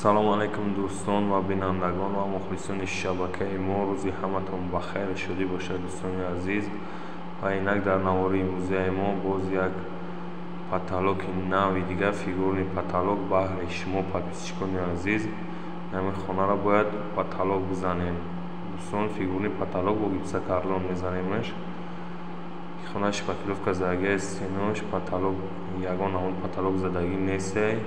Салом алейкум дӯстон ва бинандагон ва мухлисони шабакаи мо. Рӯзи ҳаматон ба хайр шудӣ бошад, дӯстони азиз. Ва инак дар навори имрӯзаи мо боз як потолоки нави дигар, фигурный потолок баҳри шумо, подписчикони азиз. Ҳамин хонаро бояд потолок бизанем, дӯстон. Фигурный потолок бо гипсокартон мезанемаш. Хона шпаклёвка задагиаи стенош, потолок ягон намуд потолок задагӣ нестай.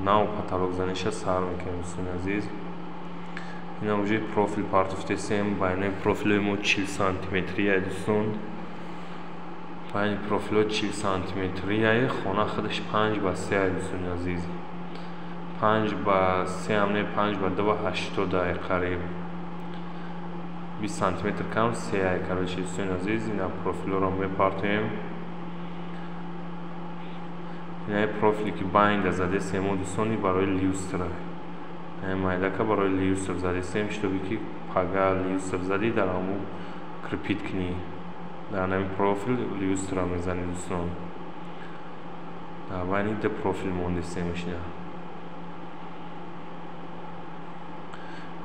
Нав потолок заниша сар мекунем, дӯстони азиз. Ина уже профил партофтесем. Байнаи профилои мо 40 сантиметрияй, дӯстон. Байни профило 40 сантиметрияй. Хона худаш 5 ба 3, дӯстони азиз. 5 ба 3 ҳам не, 5 ба 2,80 қариб. 20 сантиметр кам 3, короче, дӯстони азиз. Ина профилоро мепартоем. Ина профиле ки байнда задесем мо, дӯстони, барои люстра. Майдака барои люстр задесем, чтобы ки пага люстр задӣ, дар ҳамун крепить кунӣ. Дар ҳамин профил люстра мезанӣ, дӯстон. Дар байни ду профил мондесемш.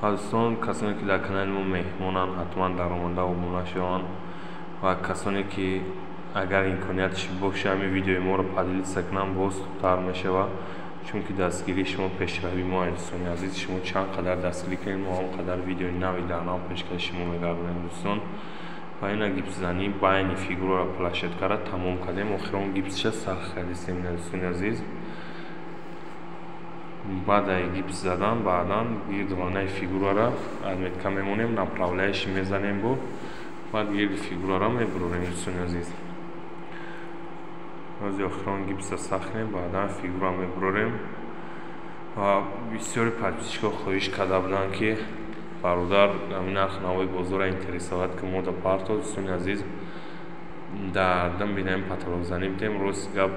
Дӯстон, касоне ки дар канали мо меҳмонанд, ҳатман даромада обуна шаванд ва касоне ки агар имкониятш боша, ҳамин видеои моро поделиться кунанд, боз хубтар мешавад, чунки дастгирии шумо пешравии мо, дӯстони азиз. Шумо чанд қадар дастгирӣ кунед, мо ҳам қадар видеои нави дар нав пешкаши шумо мегардонем, дӯстон. Ва ина гипсзанӣ байни фигурара, площадкара тамом кардем. Охирон гипсша сахт кардистем, дӯстони азиз. Баъд ай гипс задан, баъдан гирдванаи фигурара отметка мемонем, направляющий мезанем, бо баъд гирди фигурара мебурорем, дӯстони азиз. Рози охирон гипса сахт кунем, баъдан фигура мебурорем. Ва бисёри подписчикҳо хоҳиш карда буданд, ки бародар, ҳамин нархи навои бозорро интересовать ки мо да парто. Дӯстони азиз, дар дам бинаем потолокзанӣ бидем. Рост гап,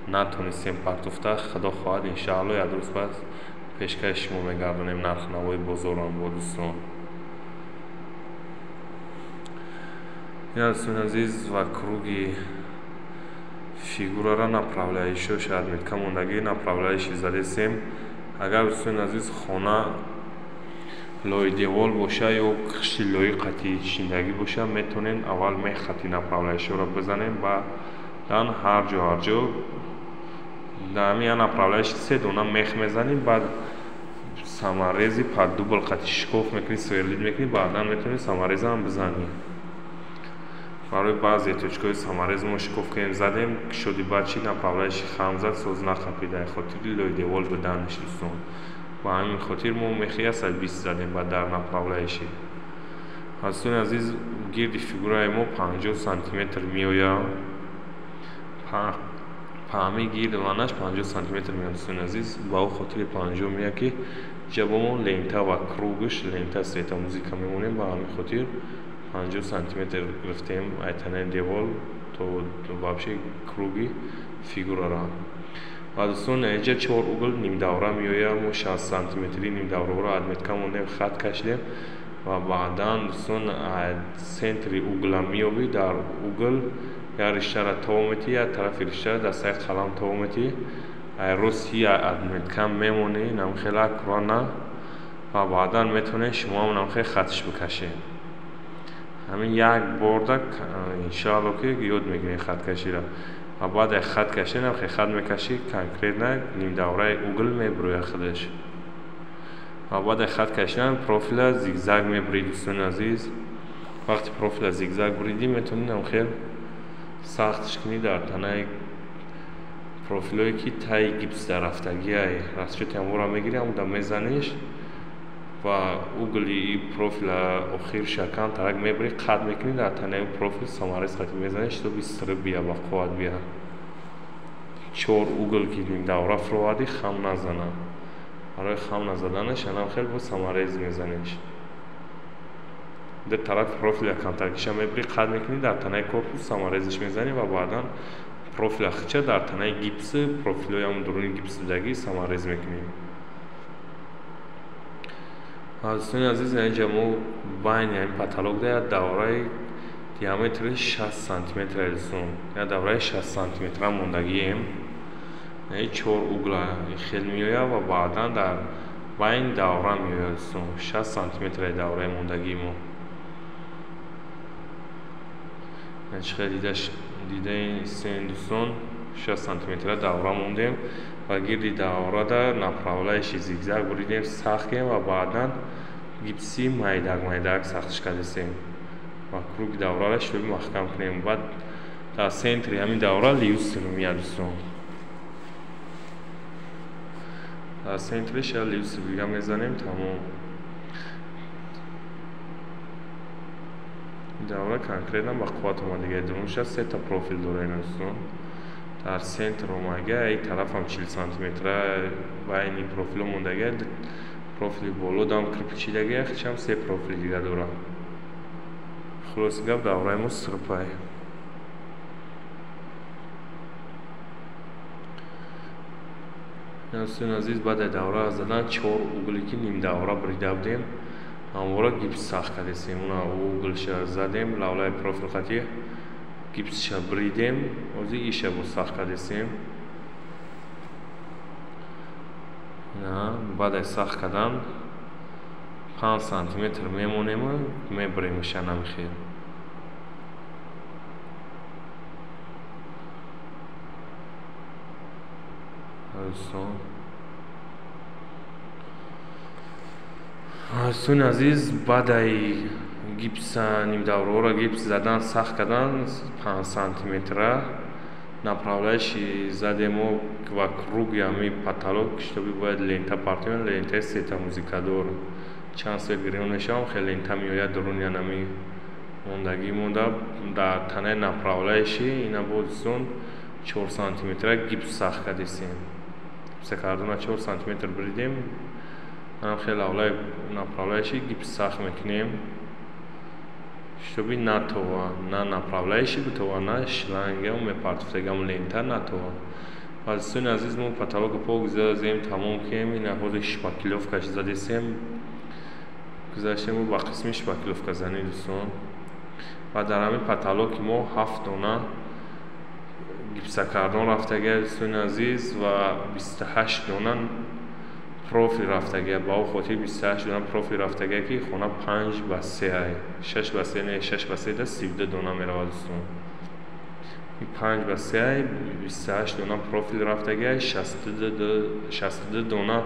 натонистем партофта. Худо хоҳад, иншаалло, як рӯз пас пешкаши шумо мегардонем нархи навои бозорам бо, дӯстон. Ина, дӯстони азиз, ва круги фигурара направляющиҳош отметка мондагӣ, направляющий задесем. Агар, дӯстони азиз, хона лои девол боша ё хишти лои қатъи шиндагӣ боша, метавонем аввал мех хати направляющиҳоро бизанем, баъдан ҳар ҷо ҳар ҷо дар ҳамин як направляющий се дона мех мезанем, баъд саморези под дубл қати шикоф мекунӣ, сверлить мекунӣ, баъдан метавонӣ саморезам бизанӣ. Барои баъзе точкаҳои саморез мо шикоф кардем, задем, шуди баъд чи направляющий хам зад, соз нахапида, хотири лои девол буданаш, дӯстон. Ба ҳамин хотир мо мехи 120 задем ба дар направляющий. Дӯстони азиз, гирди фигураи мо 50 сантиметр меояд. Паҳми гирди ванаш 50 сантиметр меояд, дӯстони азиз. Ба ӯ хотири 50 меояд, ки ҷа бо мо лента ва кругш лента светомузыка мемонем. Ба ҳамин хотир 50 сантиметр гирифтем айтанаи девол то вообще круги фигурара. Ва, дӯстон, инҷа чор угол нимдавра меояд. Мо 60 сантиметри нимдавраро отметка мондем, хат кашидем ва баъдан, дӯстон, центри угла меёбӣ, дар угол як риштара тов метӣ, як тарафи риштара дастаи қалам тов метӣ, ай рости як отметка мемонӣ, намхел аккуратно, ва баъдан метавонед шумо ҳам намхел хатш бикашед. Ҳамин як борда, иншаалло, ки ёд мегиред хаткаширо. Ва баъд як хат кашидан, намхел хат мекашӣ, конкретно нимдавраи угол мебурояд худаш. Ва баъд як хат кашидан профила зигзаг мебурӣ, дӯстони азиз. Вақти профила зигзаг буридӣ, метавонӣ намхел сахтш кунӣ дар танаи профилое ки таи гипс дарафтагиай. Расчёти ҳамонро мегирӣ, ҳамонда мезаниш ва угли профила охирша камтарак мебурӣ, қат мекунӣ, дар танаи профил саморез қати мезанӣ, чтобы сириб бия, ба қувват бия. Чор угол ки нимдавра фуровардӣ, хам назана. Барои хам назаданаш анам хел бо саморез мезаниш. Ду тарафи профиля камтаркиша мебурӣ, қат мекунӣ, дар танаи корпус саморезиш мезанӣ ва баъдан профиля хича дар танаи гипс, профилҳои ҳамон дуруни гипс будагӣ саморез мекунӣ. Дӯстони азиз, инҷа мо байни ҳамин потолок да як давраи диаметри 60 сантиметр, дӯстон, як давраи 60 сантиметра мондагием. Чор угла хел меояд ва баъдан дар байн давра меояд дӯстон. 60 сантиметраи давраи мондагии мо. Чӣ хел дидаин истен дӯстон, 60 сантиметра давра мондем ва гирди даврада направляющий зигзаг буридем, сахт кардем ва баъдан гипси майдак майдак сахтш кардесем ва круги даврара шуби маҳкам кунем. Баъд дар центри ҳамин давра люстр меяд дӯстон. Дар центриш я люстр дига мезанем, тамом. Давра конкретно ба қувват омадига. Дурунша сета профил дора ин дӯстон. Дар центр омага, ай тарафам 40 сантиметра байни профило мондага, профили боло дам кирпичидага, хичам се профили дига дора. Хулоси гап, давраи мо сирпай. Дӯстони азиз, баъд аз давра задан чор угли ки нимдавра бурида будем, ҳамвора гипс сахт кардесем. Уна углша задем, лавлаи профил хати гипсша буридем, ҳозир иша боз сахт кардесем. Баъд аз сахт кардан 5 сантиметр мемонему мебуремша намихел. Дӯстони азиз, баъд ай гипса нимдавраҳоро гипс задан, сахт кардан 5 сантиметра направляющий задемо ва круги ҳами потолок, чтобы бояд лента партоем, лентаи сета музикадор. Чанд свет гирён мешавам, хеле лента меояд дуруни ҳами мондагӣ монда. Дар танаи направляющий ина боз дӯстон 4 сантиметра гипс сахт кардесем. Гипса кардона 4 сантиметр буридем, ҳам хеле авлаи направляющий гипс сахт мекунем, чтобы натова, на направляющий бутова, на шланга мепартофтагам лента натова. Ва дӯстони азиз, мо потолока пок задем, тамом кем. Ина ҳозир шпаклёвкаш задесем, гузаштем ба қисми шпаклёвка занӣ дӯстон. Ва дар ҳамин потолоки мо 7 дона гипсакардон рафтага дӯстони азиз ва 28 дона профил рафтага. Ба о хотир 28 дона профил рафтага ки хона 5 ба 3 ай, 6 ба 3 не, 6 ба 3 да 32 дона меравад дӯстон. 5 ба 3 ай, 28 дона профил рафтага, 62 дона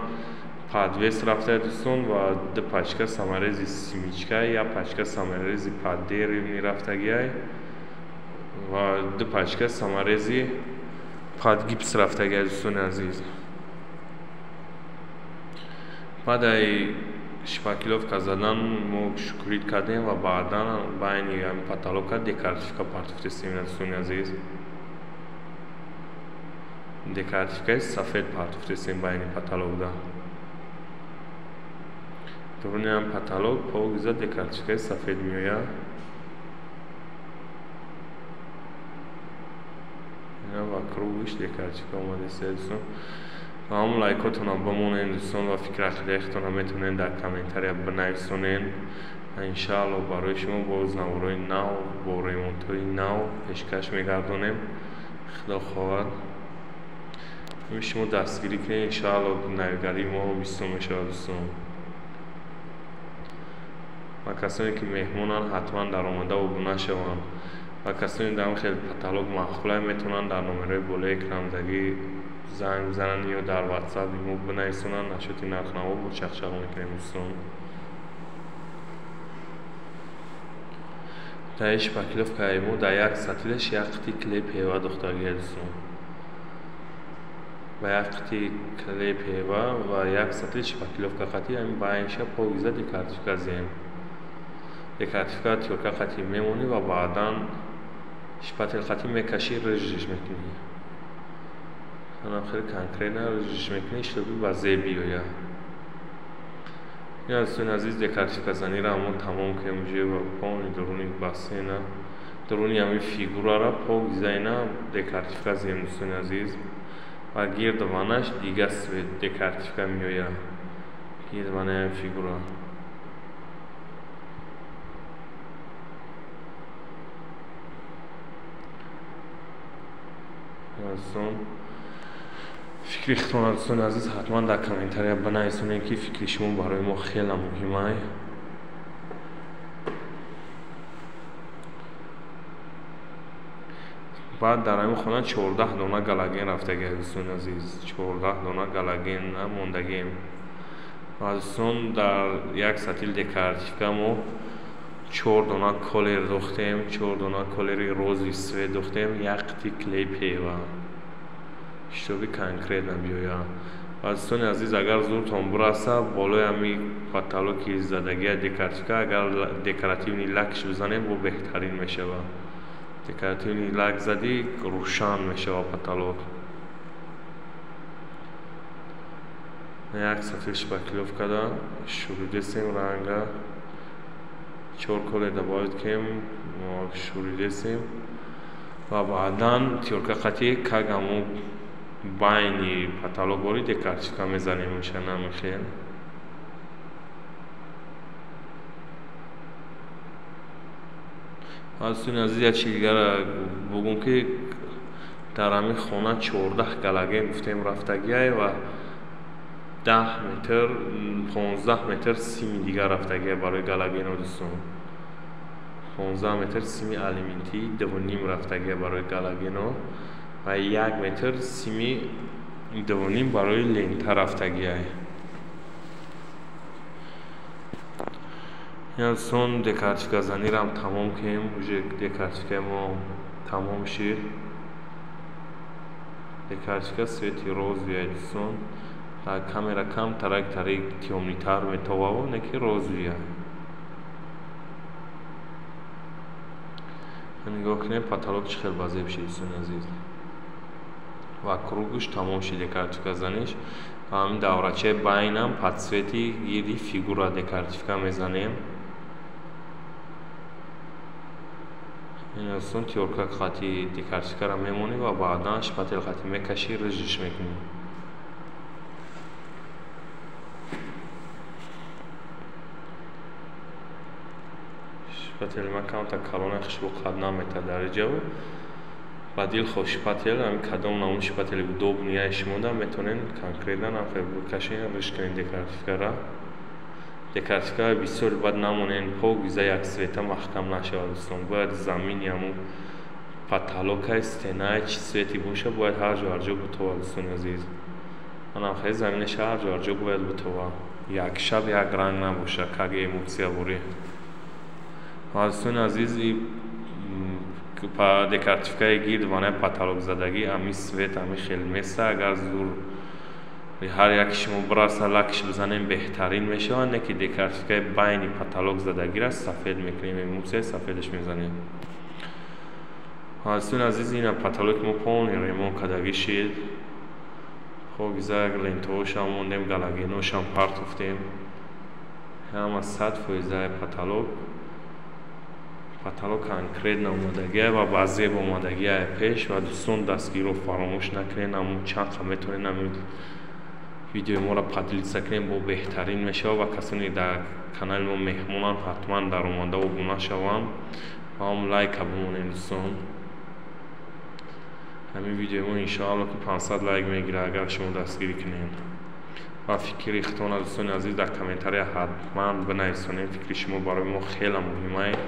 подвес рафтага дӯстон ва 2 пачка саморези семечка, 1 пачка саморези поддеревни рафтага ва 2 пачка саморези под гипс рафтага дӯстони азиз. Баъд ай шпаклёвка задан мо шукрит кардем ва баъдан байни ҳамин потолока декоративка партофтесем дӯстони азиз. Декоративкаи сафед партофтесем байни потолокда. Дуруни ҳам потолок покиза декоративкаи сафед меояд. Ва кругиш декоративка омадест дӯстон. Ва ҳамон лайкотонам бимонед дӯстон ва фикр ақидаи худтонам метавонед дар комментария бинависонед. Иншаалло барои шумо боз наворҳои нав бо ремонтҳои нав пешкаш мегардонем. Худо хоҳад шумо дастгирӣ кунед, иншаалло навигарии мо бисёр мешавад дӯстон. Ва касоне ки меҳмонанд ҳатман дар омада обуна шаванд. Ва касоне дар хеле потолок маъқулай метавонанд дар номерҳои болои экранзагӣ занг бизананд ё дар ватсап мо бинависонанд. Насчёти нархнаво бо чақчақ мекунем дӯстон. Дар ин шпаклёвкаи мо дар як сатилаш як қити клей пева духтагия дӯстон. Ба як қити клей пева ва як сатил шпаклёвка қати ҳамин байнша покиза декоративка зем. Декоративка тёрка қати мемонӣ ва баъдан шпател қати мекашӣ, режиш мекунӣ. Анам хеле конкретно режиш мекунӣ, чтобы ба зеб биёяд. Ин дӯстони азиз, декоративка заниро ҳамон тамом кунем уже ва полни дуруни бассейна, дуруни ҳамин фигурара покиза ина декоративка зем дӯстони азиз. Ва гирд ванаш дига свет декоративка меояд. Гирд ванаи ҳамин фигура. Дӯстон, Фикри худтон, дӯстони азиз, ҳатман дар комментария бинависонед, ки фикри шумо барои мо хеле муҳим аст. Баъд дар ҳамин хона 14 дона галоген рафтагиа, дӯстони азиз, 14 дона галоген мондагием. Ва дӯстон, дар як сатил декоративка мо 4 дона колер дохтем, 4 дона колери розовый свет дохтем, як қити клей пева, чтобы конкретно биёяд. Ва дӯстони азиз, агар зуртон бираса, болои ҳами потолоки задагия декоративка агар декоративный лакш бизанем, бо беҳтарин мешавад. Декоративный лак задӣ, рӯшан мешавад потолок. Як сатил шпаклёвка да шуридесем ранга, 4 колер добавить кем, шуридесем ва баъдан тёрка қати как ҳамун байни потолок бори декоративка мезанем, мешанам хел. Дӯстони азиз, як чизи дигара бугум, ки дар ҳамин хона 14 галоген гуфтем рафтагиай ва 10 метр, 15 метр сими дигар рафтагиай барои галогено, дӯстон. 15 метр сими алюминтии 2,5 рафтагиай барои галогено ва 1 метр сими 2,5 барои лента рафтагиай. Дӯстон, декоративка занирам тамом кем, уже декоративкаи мо тамом шид. Декоративка цвети розовый, дӯстон, дар камера кам тарак тарик тёмныйтар метоваву, не ки розовый. Нигоҳ кунем, потолок чӣ хел базеб шид, дӯстони азиз. Ва кругш тамом шид декоративка заниш. Ва ҳамин даврачаи байнам под цвети гирди фигура декоративка мезанем. Ин дӯстон, тёрка қати декоративкаро мемонӣ ва баъдан шпатель қати мекашӣ, рыжиш мекунӣ. Шпатель ма камта калона хушбу қад намета дар иҷо. Ба дилхоҳ шпатель, ҳамин кадом намуди шпатели удобныя шумода метавонед конкретно нафар бикашед, рыж кунед декоративкара. Декоративка бисёр бад намонед, покиза як цвета маҳкам нашавад, дӯстон. Бояд замини ҳамун потолокай, стенай чӣ цвети боша, бояд ҳар ҷо ҳар ҷо битовад, дӯстони азиз. Манам хеле заминаш ҳар ҷо ҳар ҷо бояд битовад. Як шаб як ранг набоша, как эмулсия бурӣ. Ва дӯстони азиз, декоративкаи гирд ванаи потолок задагӣ ҳамин цвет ҳамин хел места. Агар зур ҳар яки шумо бираса, лакш бизанем, беҳтарин мешавад, не ки декоративкаи байни потолок задагиро сафед мекунем, эмулсияи сафедаш мезанем. Ва дӯстони азиз, ина потолоки мо полный ремонт кардагӣ шид. Покиза лентаҳошам мондем, галогеношам партофтем. Ҳама 100% потолок. Потолок конкретно омодагиа ва базеб омодагиа пеш. Ва дӯстон, дастгириро фаромӯш накунед, ҳамун чанд қа метавонед ҳамин видеои моро поделиться кунед, бо беҳтарин мешавад. Ва касоне дар канали мо меҳмонанд, ҳатман дар омода обуна шаванд ва ҳам лайка бимонед, дӯстон. Ҳамин видеои мо иншоалло ки 500 лайк мегирад, агар шумо дастгирӣ кунед. Ва фикри худтона, дӯстони азиз, дар комментария ҳатман бинависонед, фикри шумо барои мо хеле муҳим аст.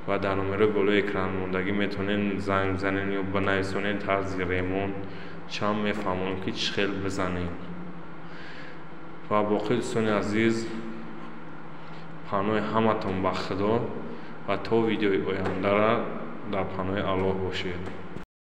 Ва дар номерои болои экран мондагӣ метавонед занг бизанед ё бинависонед тарзи ремонт, чанд мефаҳмонам ки чӣ хел бизанед. Ва боқӣ, дӯстони азиз, паноҳи ҳаматон ба Худо ва то видеои ояндара дар паноҳи Аллоҳ бошед.